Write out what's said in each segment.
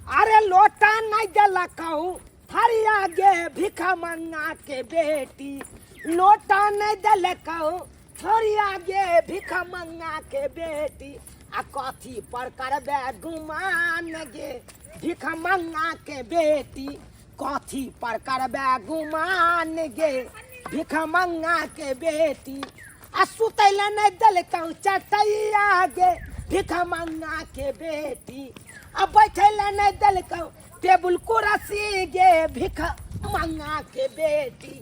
अरे लोटा नहीं देलकौ थरिया गे भिखा मंगा के बेटी, लोटा नहीं देलकौ थरिया गे भिखा मंगा के बेटी, आ कथी पर करबे गुमान गे भिखा मंगा के बेटी, कथी पर करबे गुमान गे भिखा मंगा के बेटी, आ सुतै लए नहि देलकौ चटैया गे भिखा मंगा के बेटी, आ बैठै लए नहि देलकौ टेबुल कुर्सी गे भिखा मंगा के बेटी,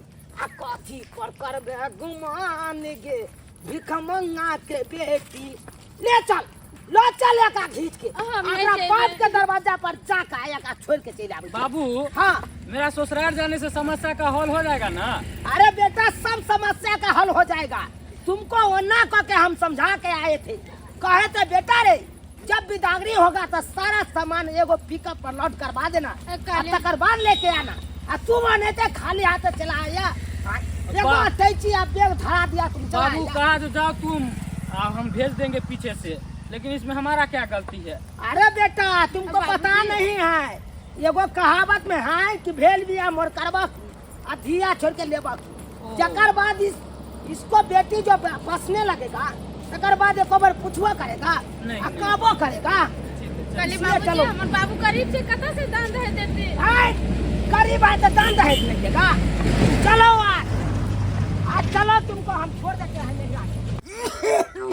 आ कथी पर करबे गुमान गे भिखा मंगा के बेटी। ले चल, लो चल एका घीच के हम नहीं एकरा जेबै। बाप के दरवाजा पर जाके एका छोड़ के चलि आबै छी। बाबू। हाँ। मेरा ससुराल जाने से समस्या का हल हो जाएगा ना? अरे बेटा सब समस्या का हल हो जाएगा, तुमको ओना कह के हम समझा के आए थे, कहे थे बेटा रे जब बिदागरी होगा तो सारा सामान एगो पिकअप पर लोड करवा देना, ए, काले- आ तकर बाद लेके आना, आ तू माने थे खाली हाथ चला आया, एगो बा- अटैची आ बैग धरा दिया तुम चला बाबू आया। कहा जो जाओ तुम, हम भेज देंगे पीछे से, लेकिन इसमें हमारा क्या गलती है? अरे बेटा तुमको बाबू पता जी। नहीं है, एगो कहावत में है कि भेल बिया मोर करबा आ धिया छोड़ के लेबा की। ओ। जकर बाद इसको बेटी जो बसने लगेगा तकर बाद एको बार पूछबो करेगा नहीं, आ नहीं। कहबो करेगा। ठीक है, चलो। कहली इसलिए बाबूजी, चलो। हमर बाबू गरीब छै, कतऽ से दान दहेज देते? आय, गरीब है तो दान दहेज नहीं देगा। चलो आज, आज चलो तुमको हम छोड़ देते हैं मेरी आज।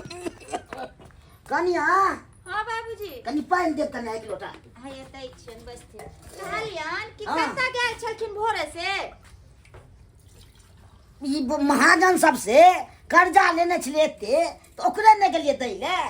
कनिया। हाँ बाबूजी। कनि पानि देब कनिया एक लोटा। हाँ एतै छियनि बसथिन। कहलियनि कि हाँ। कतऽ गेल छलखिन भोरे से? ई महाजन सबसे कर्जा लेने छलियै एते, तऽ ओकरे नहि गेलियै दै लए।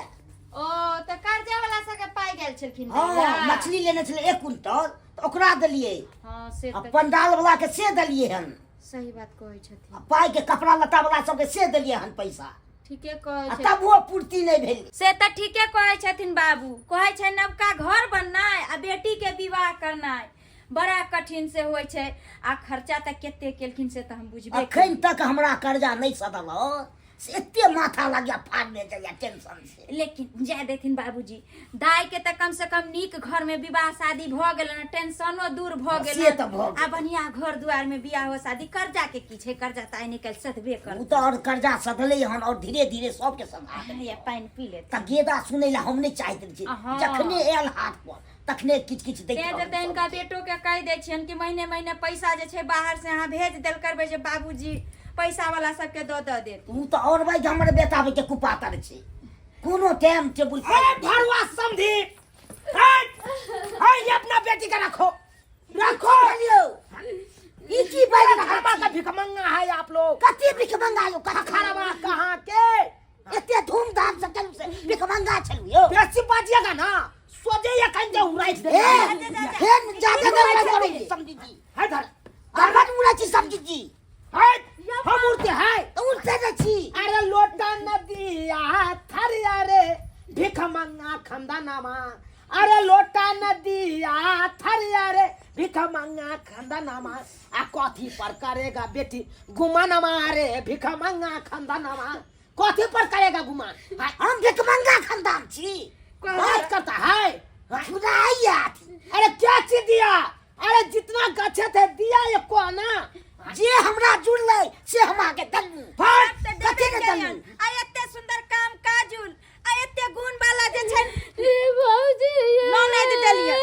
ओ तऽ कर्जा वाला सबके पाइ गेल छलखिन हाँ, दै लए? मछली लेने छलियै 1 क्विंटल, तऽ ओकरा देलियै। हाँ, से आ तऽ पंडाल वाला के से देलियै हन। सही बात कहै छथिन। आ पाइ के कपड़ा लत्ता वाला सबके से देलियै हन पैसा। ठीके कहै आ छथिन। तबो पूर्ति नहि भेल। से तऽ ठीके कहै छथिन बाबू, कहै छै नवका घर बननाइ आ बेटी के विवाह करनाइ बड़ा कठिन से होइ छै, आ खर्चा तऽ कते केलखिन से तऽ हम बुझबे अखन केलियै। तक हमरा कर्जा नहि सधल हँ, से एते माथा लागिया फाड़ने जाइया टेंशन से। लेकिन जाय देथिन बाबूजी, दाई के तऽ कम से कम नीक घर में विवाह शादी भऽ गेलन, टेंशनो दूर भऽ से गेलन, तऽ भऽ गेल। आ बढ़िया घर दुआर में बियाह शादी, कर्जा के की छै, कर्जा तऽ आइ निकालि सधबे ओ करतै। तऽ आओर कर्जा सधलै हन, आओर धीरे धीरे सबके सधा देलै। हैया पानि पी लेथिन। तऽ गेदा सुनै लए हम नहि चाहैत छी, हँ। जखने आयल हाथ पर तखने किछु किछु दैत तें रहू जे हिनका सबके। बेटो के कहि दै छियनि कि महीने महीने पैसा जे छै बाहर से अहाँ भेज देल करबै, जे बाबूजी पैसा वाला सबके दऽ दऽ देत। ओ तऽ आओर भाइ हमर बेटा के कुपातर छै, कोनो टाइम टेबुल ए भरुआ समधी, ए, ए, ये अपना बेटी का रखो, रखो। लियो। ई की बाजि रहल घरवा छी? का भिखमंगा है आप लोग। कते भिखमंगा यौ? कते खरवा कहाँ के? एते धूमधाम से चलू से भिखमंगा छलू यौ। बेसी बाजिएगा ना सोझे ये कहीं के उड़ाई दे। ए, फेर जादे नहीं उड़ाई करू समझी जी। है धर। गरबा उड़ाई छी समझी जी। है, हम उड़ते हैं। तो उड़ते नहीं छी। अरे लोटा नदिया थरिया रे भिखमंगा खंदानामा, अरे लोटा नदिया थरिया रे भिखमंगा खंदानामा, आ कथी पर करेगा बेटी गुमानामा रे भिखमंगा खंदानामा, कथी पर करेगा गुमान? हम भिखमंगा खानदान छी। बात करता है। छुड़ाइया। अरे क्या चीज दिया? अरे जितना गछे थे दिया एक को ना। जे हमरा जुड़लै से हम अहाँके देलहुँ। हट! तब तऽ देबे कथी ने केलियन। देलहुँ? आ एते सुंदर काम काजुल, आ एते गुण वाला जे छै ए भौजी, ये। ननैद देलियै।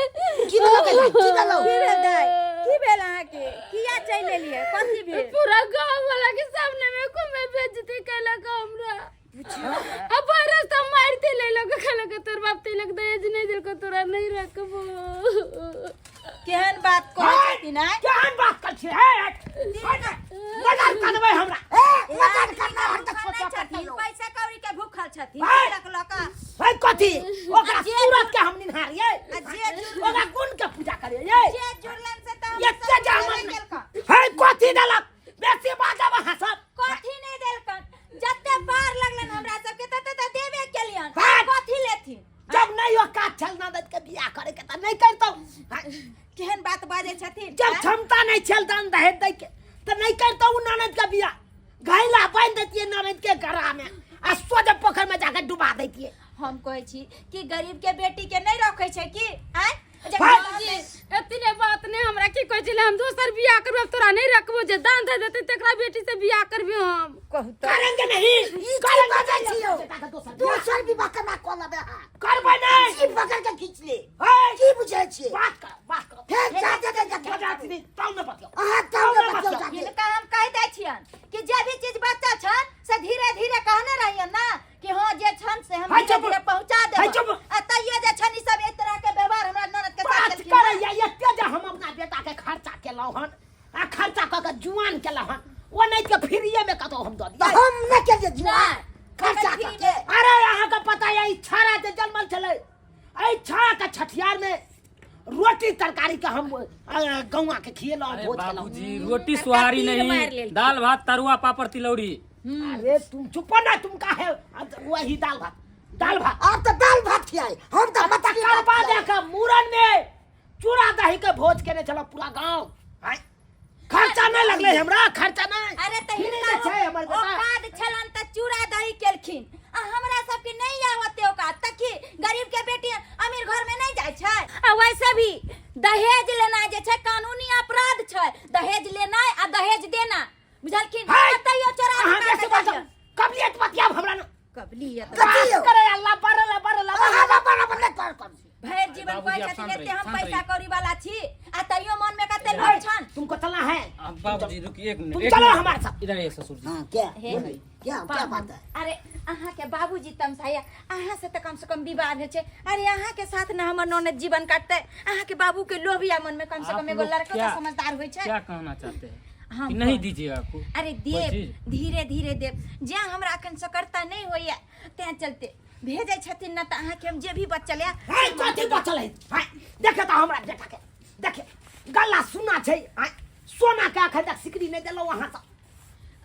की देलहुँ दाइ? की देलहुँ? की भेल दाइ? की भेल अहाँके? किया चलि एलियै? कथी भेल? पूरा गांव वाला के सामने में घूमे बेइज्जती कैलक हमरा। अब बरस तो मारते ले लोग कहलक तोर बाप तिलक दहेज नहीं दिलको तोरा नहीं रखबो। केहन बात कहै छथिन आँय? केहन बात करै छी? हे, हट, हट, मदद करबै हमरा। ए, मदद करना हम तऽ भूखल सोचऽ नहि छथिन, पड़तै। पैसा कौड़ी के भूखल छथिन, हे। तिलक लऽ कऽ। हे, कथी? ओकरा जे सूरत के हम निन्हारियै। आ जे जुड़लन- ओकरा गुण के पूजा करियै। जे जुड़लन से तऽ हम एते सब जे हमर देबे केलकन। हे, कथी देलक? बेसी बाजब अहाँ सब। कथी नहि देलकन? जते पार लगलन हमरा सबके तते तऽ देबे केलियन। हट! कथी लेथिन? जब नहीं औकात छल ननद के बियाह करे के तऽ नहीं करतौ। केहन बात बाजै छथिन? जब आँय? क्षमता नहीं छल दान दहेज दै के तऽ नहीं करतौ उ ननद के बियाह। घैला बान्हि दैतियै ननद के गरा में आ सोझे पोखर में जाके डुबा दैतियै। हम कहै छी कि गरीब के बेटी के नहीं रखै छै की? आँय? जे भाई, बाप रे। हम दोसर बियाह करबे, अब तोरा नहीं रखबो, जे दान दे देते तेकरा बेटी से बियाह करबे हम। कहू तऽ करेंगे नहीं, ई की करेंगे बाजै नहीं। छी यौ? बेटा के दोसर बियाह। दोसर विवाह केना कऽ लेबै अहाँ? करबै नहीं। जीभ पकड़ के खींच ले। हे, की बुझै छियै? बात कर, बात कर। फेर जाते दे के बजात नहीं, ताऊ में बतियाओ। अहाँ ताऊ में बतियाउ जाके। हिनका हम कहि दै छियनि कि जे भी चीज बचल छनि से धीरे धीरे कहने रहियन ना कि हाँ जे छनि से हम हाय धीरे चुप। धीरे पहुंचा हाय देब। चुप। आ तैयो जे छनि ई सब एहि तरह के व्यवहार हमरा ननद के साथ बात केलखिन हन। करैया एते जे हम अपना बेटा के खर्चा केलहुँ हन आ खर्चा कऽ के जुआन केलहुँ हन, ओ नहि के फ्रीए में कतौ हम दऽ तऽ दियै। हम नहि केलियै जुआन नहि, खर्चा तखन कऽ फ्री के। अरे अहाँके पता यऽ ई छाड़ा जे जनमल छलै, एहि छाड़ा के छठियार में रोटी तरकारी के हम गौआ के खिएलहुँ, अरे भोज केलहुँ। बाबूजी, रोटी तड़का सुहारी तीर मारि नहीं, लेलखिन। दाल भात तरुआ पापड़ तिलौरी। अरे तुम चुप ना, तुम का है वही दाल भात, दाल भात। आब तऽ दाल भात खियाइ, हम तऽ मछली तकर भात बाद खियाइ। एक मूड़न में चूड़ा दही के भोज केने छलहुँ पूरा गाँव। आँय, खर्चा नहीं लगले हमरा, खर्चा नहीं। अरे तऽ फ्री हिनका में छै हमर बेटा। औकात छलनि तऽ चूड़ा दही केलखिन, आ हमरा सबके नहीं आवत औकात तऽ की गरीब के बेटी अमीर घर में नहीं जाइ छै। आ वैसे भी दहेज लेना जे छै कानूनी अपराध छै, दहेज लेना आ दहेज देना, बुझलखिन? है! आ तैयो चोरा अहाँ नुका बेसी के बाजब। जाइए। कबलियत बतियाब हमरा न। कबलियत। कथी यौ? बात करे अल्लाह बरला बरला। अहाँ बराबर बराबर नहि कर कर। भरि जीवन बाबूजी, कहै आप छथिन शांत एते रहिए, हम शांत पैसा रहिए। कौड़ी वाला छी, आ तैयो मन में कते लोभ छन। तुमको चलना है? आप बाबूजी रुकिए एक मिनट, तुम एक चलो मिनट। हमारे साथ। इधर आइए ससुर जी। हाँ, क्या? हे। बोलिए, क्या क्या बात है? अरे अहाँ के बाबूजी तमसाया, अहाँ से तऽ कम से कम विवाह भेल छै, अरे अहाँ के साथ न हमर ननद जीवन काटतै। अहाँ के बाबू के लोभ या मन में कम से आप कम एगो लोग लड़को तऽ समझदार होइ छै। क्या कहना चाहते हैं हम कि नहीं कह- दीजिएगा आपको अरे कोई देव, चीज? धीरे धीरे देव, जे हमरा अखन सकरता नहीं होइया तें चलते भेजै छथिन न तऽ अहाँके हम जे भी बचल या है कथी बचल है? है देखे तऽ हमरा बेटा के देखे, गला सुना छै। है सोना के अखन तक सिकरी नहीं देलहुँ अहाँ सब,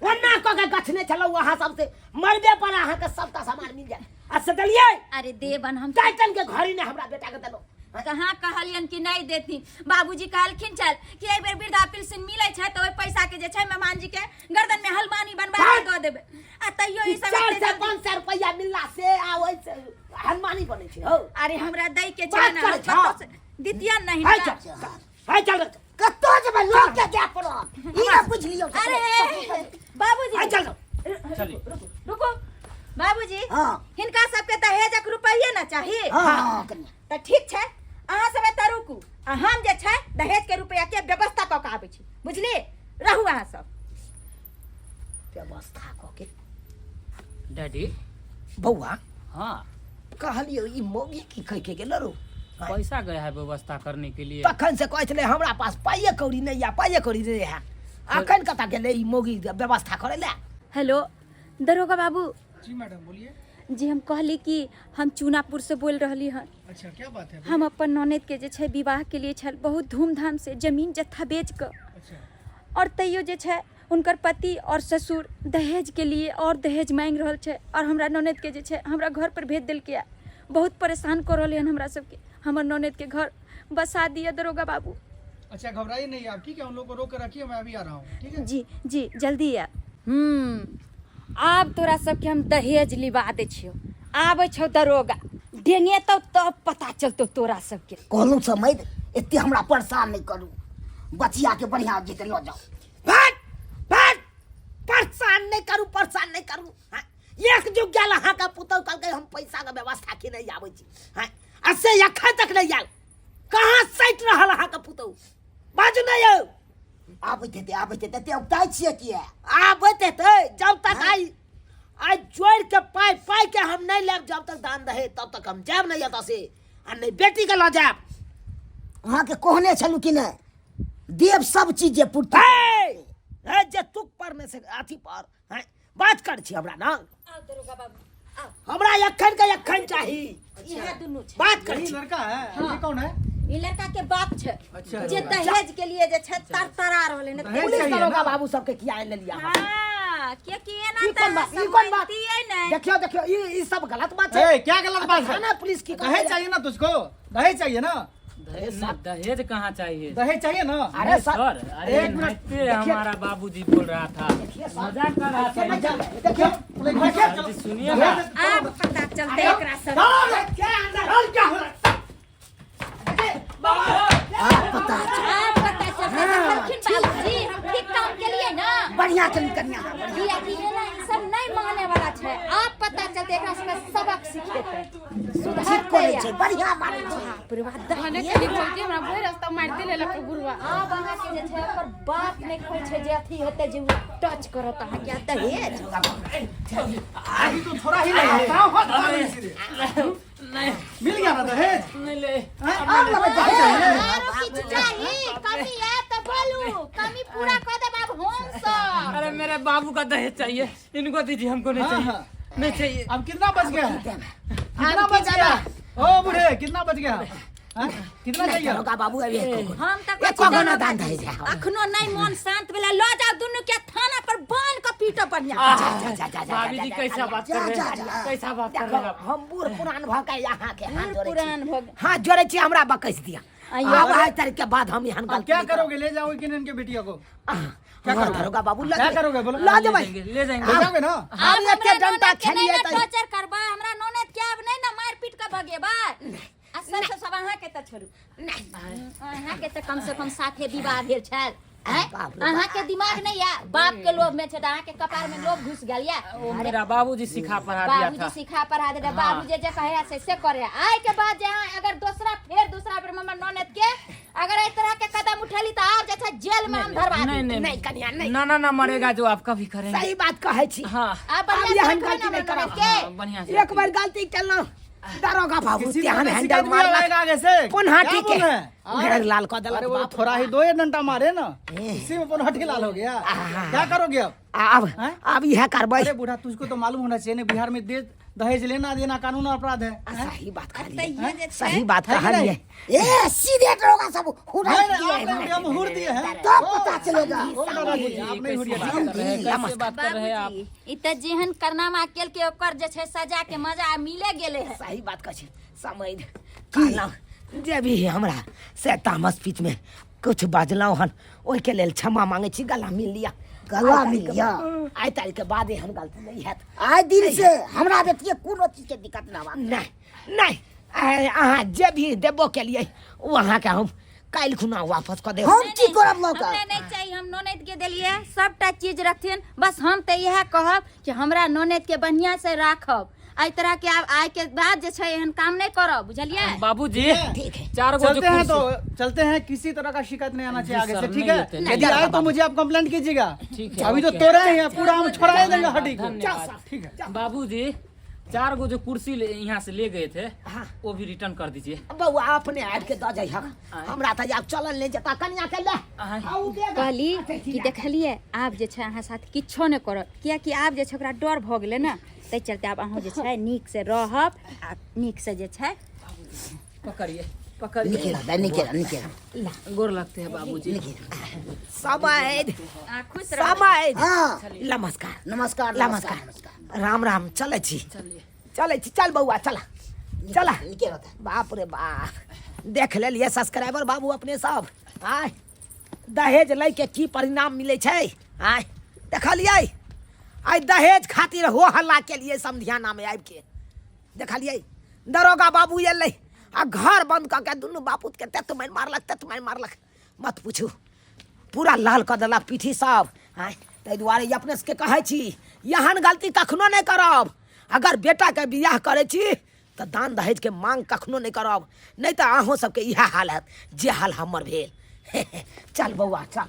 ओना कऽ के गछने छलहुँ अहाँ सब से मरबे पर अहाँके सबटा सामान मिल जाए आ से देलियै। अरे देवन हम टाइटन के घड़ी ने हमरा बेटा के देलहुँ। कहाँ कहलियन कि नहीं देथिन, बाबूजी कहलखिन चल कि एहि बेर वृद्धा पेंशन मिलै छै तऽ ओहि पैसा के जे छै मेहमान जी के गर्दन में हलमानी बनवा के दऽ देबै, आ तैयो ई सब चार एते सौ जल्दी- 500 रुपया मिलला से आ ओहि से हनुमानी बनै छै हौ। अरे हमरा दै के छै बात ने, करै हम छौ। कतौ से दितियन नहीं है हिनका। चल, है चल, कतौ जेबै लऽ के जाय पड़त, ई ने बुझि लियौ। अरे बाबूजी, है चल। चलिए रुको बाबूजी। हाँ। हिनका सबके दहेजक रुपैये ना चाही। हाँ, हाँ, कनिया। तऽ ठीक छै, अहाँ सब एतऽ रुकू आ हम जे छै दहेज के रुपैया के व्यवस्था कऽ के आबै छी, बुझलियै? रहू अहाँ सब व्यवस्था कऽ के। डैडी। बौआ। हाँ। कहलियौ ई मौगी की कहि के गेल रो? पैसा गया है व्यवस्था करने के लिए। तखन से कहै छलै हमरा पास पाइए कौड़ी नहीं या, पाइए कौड़ी नहीं है, अखन कतऽ गेलै ई मौगी व्यवस्था करै लए? हेलो दरोगा बाबू। जी मैडम बोलिए। जी हम कहली कि हम चूनापुर से बोल रहली हन। अच्छा क्या बात है? हम अपन ननद के जे छै विवाह के लिए छल बहुत धूमधाम से जमीन जत्था बेच कऽ। अच्छा। और तैयो जे छै उनकर पति और ससुर दहेज के लिए और दहेज मांगि रहल छै, और हमरा ननद के जे छै हमरा घर पर भेज देलकै, बहुत परेशान कऽ रहलै हन हमरा सबके। हमर ननद के घर बसा दिअ दरोगा बाबू। अच्छा घबराइए नहीं आप, ठीक है? उन लोगों को रोक कर रखिए, मैं अभी आ रहा हूँ, ठीक है? जी जी जल्दी आ। आब तोरा सबके हम दहेज लिबा दै छियौ, आबै छौ दरोगा डेंगेतौ तब पता चलतौ तोरा सबके। कहलहुँ समैध एते हमरा परेशान नहि करू, बचिया के बढ़िया जेतै लऽ जाउ। भाग भाग, परेशान नहीं करू, परेशान नहीं करू। हाँ, एक जुग गेल अहाँके पुतहु कहलकै हम पैसा के व्यवस्था के नहीं आबै छी। हाँ, आ से एखन तक नहीं आयल, कहाँ सटि रहल अहाँके पुतहु? बाजू नहीं यौ। आबैत हेतै, आबैत हेतै, एते औगताइ छियै किए? आबैत हेतै जब तक आइ आइ जोड़ि के पाइ पाइ के हम नहीं लेब, जब तक दान रहे तब तक हम जायब नहीं एतऽ से, आ नहीं बेटी के लऽ जायब। अहाँके कहने छलहुँ कि नहि देव सब चीज जे पूर्ति। हे, हे जे तुक पर में से अथी पर हैं, बात कर छी हमरा ना। आउ दरोगा बाबू आउ। हमरा एखन के एखन चाही। इएह दुनू छै। बात कर यही छी। लड़का है? ये कौन है? ई लड़का के बाप छै। अच्छा। जे दहेज के लिए जे छै तरतरा रहलै ने। दहेज पुलिस चाहिए दरोगा ना? बाबू सबके किया आनि लेलियै अहाँ? हाँ, कियाकि एना ई कोन बात, ई कोन बात? समझतियै नै। देखियौ देखियौ, ई सब गलत बात छै। ए, क्या गलत बात है? थाना पुलिस की दहेज चाहिए ना तुझको? दहेज चाहिए ना? दहेज ना, दहेज कहाँ चाहिए? दहेज चाहिए ना? अरे नहीं, सर, सर, अरे एक मिनट, नाइते देखिए। हमारा बाबूजी बोल रहा था, मजाक कर रहा था। देखिए देखिए, जी, सुनिए ना। आब पता चलतै एकरा सब। क्या अंदर क्या हो रहा है? आब पता चल आब पता चलतै जखन बढ़िया चली कन्या। कियाकि एना ई सब नहि माने वाला छै। आब पता चलते एकरा सबके सबक सिखेतै, ठीक सुधरतै। करै छै, बढ़िया मानै छै। बाप रे बाप, भने कनी भौजी हमरा भरि रास्ता मारिते लेलक बुढ़वा। आब अहाँके जे छै ओकर बाप नहि कहै छै जे अथी हेतै जे ओ टच करत अहाँके आ दहेज। अभी तो थोड़ा ही नहीं है। नहीं। मिल गया ना दहेज? नहीं ले। आब लेबै दहेज। आरो किछु चाही? कमी आयत तऽ बोलू, कमी पूरा कऽ देब आब हम सब। अरे मेरे बाबू का दहेज चाहिए, इनको दीजिए, हमको नहीं हाँ, चाहिए। हाँ। नहीं चाहिए। अब कितना बच गया है? कितना बच गया? ओ बूढ़े, कितना बच गया? हाँ? कितना चाहिए? दरोगा बाबू, अभी एको हम तऽ एको गो ना दान दहेज है। अखनो नहि मोन शांत भेलै। लऽ जाउ दुनू के थाना पर बान्हि कऽ पीटब बढ़िआँ। जा, जा, जा, जा, जा, भाभी जी, जा, कैसा जा, बात जा, कर रहे जा, हैं? जा। कैसा बात कर रहे हैं आप? हम बूढ़ पुरान भऽ के अहाँ के हाथ बूढ़ जोड़ै छी। पुरान भऽ गेल। हाथ जोड़ै छी, हमरा बकैस दिअ। आइयो। आब आइ तारीख के बाद हम एहन अब गलती क्या नहि करब। करोगे? ले जाओगे कि नहीं इनके बेटिया को? क्या करोगे दरोगा बाबू? लऽ क्या जेबै। करोगे बोलो? लऽ जेबै। ले जाएंगे, ले जाएंगे। ले जाओगे ना? आब हम एके हमरा डंटा ननद के नहि खेलियै ने तऽ टॉर्चर करबै, हमरा ननद के आब नहि ने मारि पीट कऽ भगेबै। आ सब सब अहाँके तऽ छोड़ू, अहाँके तऽ कम से कम साथे विवाह भेल छल। आँय? बाप रे बाप। अहाँके दिमाग नहीं या बाप के लोभ में छै तऽ अहाँके कपार में लोभ घुस गेल या। वो मेरा बाबूजी सिखा पढ़ा दिया बाबूजी था। सिखा पढ़ा दे। बाबूजी जे कहे से करे। आइ के बाद जे अहाँ अगर दूसरा फेर दूसरा बेर हमर ननद के अगर एहि तरह के कदम उठेली तऽ आब जे छै जेल में हम धरवा नहीं देब। नहीं नहीं कनिया, नहीं। ना ना ना, मरेगा जो आपका भी करेंगे। सही बात कहै छी। हाँ। आब आब बढ़िया से एहन रखबै गलती ने नहि हमर करब। ननद के। हाँ, बढ़िया से। एक बार गलती केलहुँ दरोगा बाबू, किसी तेहन तरह हैंडल शिकायत भी मारलक आएगा आगे से। पोन्हाटी क्या के बोल रहे हैं? घेर लाल कऽ देलक। अरे वो बाप। थोड़ा ही दो ये डंडा मारे ना, इसी में पोनहटी लाल हो गया। क्या करोगे अब? आब हैं? आब इएह करबै। अरे बूढ़ा, तुझको तो मालूम होना चाहिए ना, बिहार में दे दहेज लेना देना कानून अपराध है। आ, सही बात कहलियै। तैयो जे छै सही बात है कि कहलियै। ए सीधे दरोगा सब हुरा नहीं, नहीं, दिए आप नहीं, हम हुर दिए हैं। तब पता चलेगा। ओ दादाजी, आप नहीं हुरिया, ठीक है? बात कर रहे हैं, कैसे बात कर रहे हैं आप? बाबूजी, ई तऽ जेहन करनामा केलकै ओकर जे छै सजा के मजा मिले गेलै है। सही बात कहै छी। समय कहलहुँ जे भी हमरा से तामस पीच में कुछ बजलहुँ हन, ओहिके लेल क्षमा मांगै छी। गला मिल लिअ। गला मिल लिअ। आइ तारीख के बाद एहन गलती नहि हैत। आइ दिन से हमरा बेटिए कोनो चीज के दिक्कत ना बा। नहि नहि, आइ अहाँ जे भी देबो केलियै ओ अहाँके हम काल्हि खुना वापस कऽ देब। हम की करब लऽ कऽ? हमरा नहि चाही, हम ननद के देलियै सबटा चीज रखथिन। बस हम तऽ इएह कहब कि हमरा ननद के बढ़िया से राखब। एहि तरह के आब आइ के बाद जे छै एहन काम नहि करब, बुझलियै? बाबूजी, ठीक है। चार गो जो चलते हैं। कुर्सी तो चलते हैं, किसी तरह का शिकायत नहीं आना चाहिए जी आगे सर, से, ठीक नहीं है? लेते, नहीं। यदि आए तो मुझे आप कंप्लेंट कीजिएगा। ठीक है, अभी तो ओके। तोड़े ही हैं पूरा, हम छोड़ा देंगे हड्डी को। धन्यवाद। ठीक है। बाबूजी, चार गो जो कुर्सी यहाँ से ले गए थे, हाँ। वो भी रिटर्न कर दीजिए। बौआ, अपने आबि के दऽ जइहक, हमरा तऽ आब चलल नहि जेता। कनिया के ले आँय। आउ देगा। कहली कि देखलियै, आब जे छै अहाँ साथ किछो नहि करत, कियाकि आब जे छै ओकरा डर भऽ गेलै ने, ताहि चलते आब अहूँ जे छै नीक से रहब आ नीक से जे छै। पकड़िए, पकड़िए। निकेला निकेला निकेला। गोर लगते हैं बाबूजी। समय आ खुश रहब। समय। हाँ। नमस्कार। नमस्कार। नमस्कार, राम राम। चलै छी, चलै छी। चल बौआ, चला चला। निकेला। बाप रे बाप, देख लेलियै सब्सक्राइबर बाबू अपने सब, आय दहेज लै के की परिणाम मिलै छै। आय देखलियै, आइ दहेज खातिर हो हल्ला केलियै समधियाना में आबि के। देखलियै, दरोगा बाबू एलै आ घर बंद कऽ के दुनू बापूत के तेत मारि मारलक, तेत मारि मारलक, मत पूछू, पूरा लाल कऽ देलक पीठी सब। आँय, ताहि दुआरे ई अपने सबके कहै छी, एहन गलती कखनो नहि करब। अगर बेटाके बियाह करै छी तऽ दान दहेजके मांग कखनो नहि करब, नहि तऽ अहूँ सबके इएह हाल हैत जे हाल हमर भेल। चल बौआ, चल।